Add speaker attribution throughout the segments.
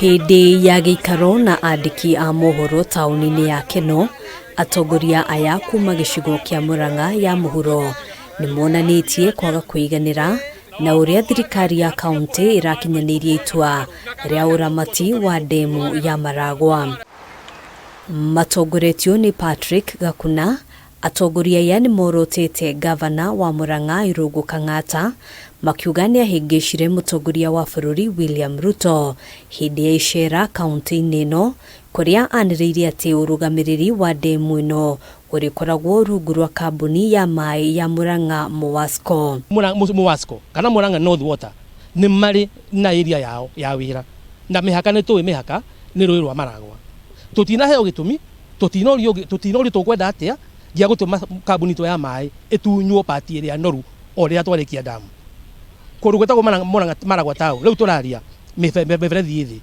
Speaker 1: Hĩndĩ ya gĩikaro na andĩki a mohoro taũni-inĩ ya Kenol, atongoria aya kuma gĩcigo kĩa Murang'a ya mũhuro nĩ monanĩtie kwaga kũiganĩra na ũrĩa thirikari ya kauntĩ ĩrakinyanĩirie itua rĩa ũramati wa ndemu ya Maragwa. Matongoretio nĩ Patrick Gakuna, Atongoria aya nĩmorotete ngavana wa Murang'a Irũngũ Kang'ata makiuga nĩahĩngĩcire mũtongoria wa bũrũri William Ruto hĩndĩ ya icera kauntĩ-inĩ ĩno kũrĩa anĩrĩire atĩ ũrũgamĩrĩri wa ndemu ĩno ũrĩkoragwo rungu rwa kambuni ya maĩ ya Murang'a Muwasco.
Speaker 2: Muwasco kana Murang'a North Water nĩ marĩ na area yao ya wĩra na mĩhaka nĩ tũĩ mĩhaka nĩ rũĩ rwa Maragwa. Tũtinaheo gĩtũmi Tũtinorio tũtinorio tũkwenda atĩa gĩa gũtũma kambuni itũ ya maĩ ĩtunywo part ĩrĩa noru o rĩrĩa twarĩkia damu. Kũndũ gwĩtagwo Maragwa town rĩu tũraria mĩberethi ĩ thĩ.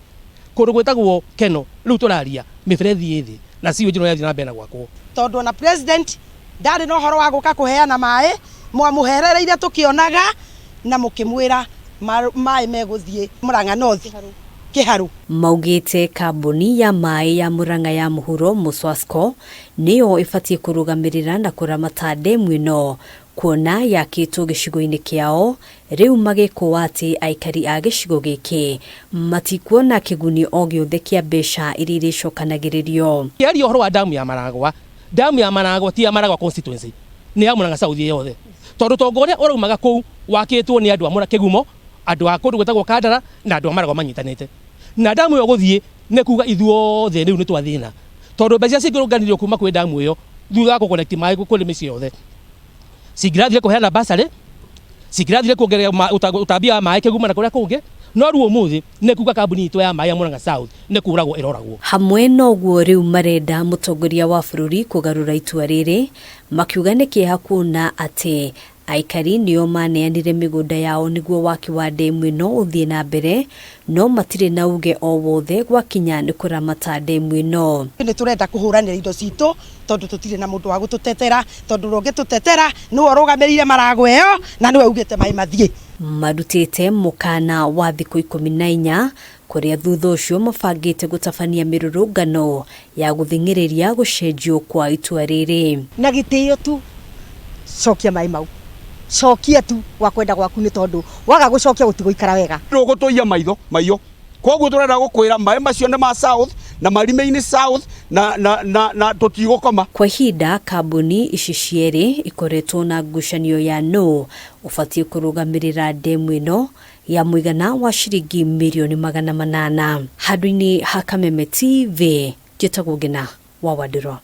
Speaker 2: Kũndũ gwĩtagwo Kenol rĩu tũraria mĩberethi ĩ thĩ na sewage no ĩrathiĩ na mbere na gwakwo.
Speaker 3: Tondũ ona president ndarĩ na ũhoro wa gũka kũheana maĩ, mwamũherereire tũkĩonaga na mũkĩmwĩra maĩ megũthiĩ Murang'a North Kĩharũ.
Speaker 1: Maugĩte kambuni ya maĩ ya Murang'a ya mũhuro, Muswasco, nĩyo ĩbatiĩ kũrũgamĩrĩra na kũramata ndemu ĩno kuona yakĩtwo gĩcigo-inĩ kĩao, rĩu magĩkũa atĩ aikari a gĩcigo gĩkĩ matikuona kĩguni o gĩothe kĩa mbeca iria irĩcokanagĩrĩrio.
Speaker 2: Ngĩaria ũhoro wa damu ya Maragwa, damu ya Maragwa ti ya Maragwa constituency, nĩ ya Murang'a South yothe, tondũ tonga ũrĩa ũraumaga kũu wakĩtwo nĩ andũ a Kĩgumo, andũ a kũndũ gwĩtagwo Kandara na andũ a Maragwa manyitanĩte. Na damu ĩyo gũthiĩ nĩ kuga ithuothe rĩu nĩ twathĩna, tondũ mbeca iria cingĩrũnganirio kuma kwĩ damu ĩyo thutha wa gũ connect maĩ kũrĩ mĩciĩ yothe, cingĩrathire kũheana bursary, cingĩrathire kuongerera ũtambia wa maĩ Kĩgumo na kũrĩa kũngĩ, no rĩu ũmũthĩ nĩ kuga kambuni itũ ya maĩ ya Murang'a South nĩ kũragwo ĩroragwo.
Speaker 1: Hamwe na ũguo rĩu marenda mũtongoria wa bũrũri kũgarũra itua rĩrĩ, makiuga nĩ kĩeha kuona atĩ Aikari nĩo maneanire mĩgũnda yao nĩguo waki wa ndemu ĩno ũthiĩ na mbere, no matirĩ na uge o wothe gwakinya nĩ kũramata ndemu ĩno.
Speaker 3: Nĩ tũrenda kũhũranĩra indo citũ tondũ tũtirĩ na mũndũ wa gũtũtetera, tondũ ũrĩa ũngĩtũtetera nĩwe ũrũgamĩrĩire maragwa ĩyo na nĩwe ugĩte maĩ mathiĩ.
Speaker 1: Marutĩte mũkana wa thikũ 14 kũrĩa thutha ũcio mabangĩte gũtabania mĩrũrũngano ya gũthing'ĩrĩria gũcenjio kwa itua rĩrĩ.
Speaker 3: Na gĩtĩo tu cokia maĩ mau, cokia tu gwa kwenda gwaku nĩ tondũ waga gũcokia gũtigũikara wega.
Speaker 4: Ndũgũtũiya maitho maiyo koguo tũrenda gũkwĩra maĩ macio nĩ ma South na marime-inĩ South na, na, na, na tũtigũkoma.
Speaker 1: Kwa ihinda kambuni ici cierĩ ikoretwo na ngucanio ya nũ ũbatiĩ kũrũgamĩrĩra ndemu ĩno ya mũigana wa ciringi mirioni 800. Handũ-inĩ ha Kameme TV, njĩtagwo Ngĩna wa Wandirũ.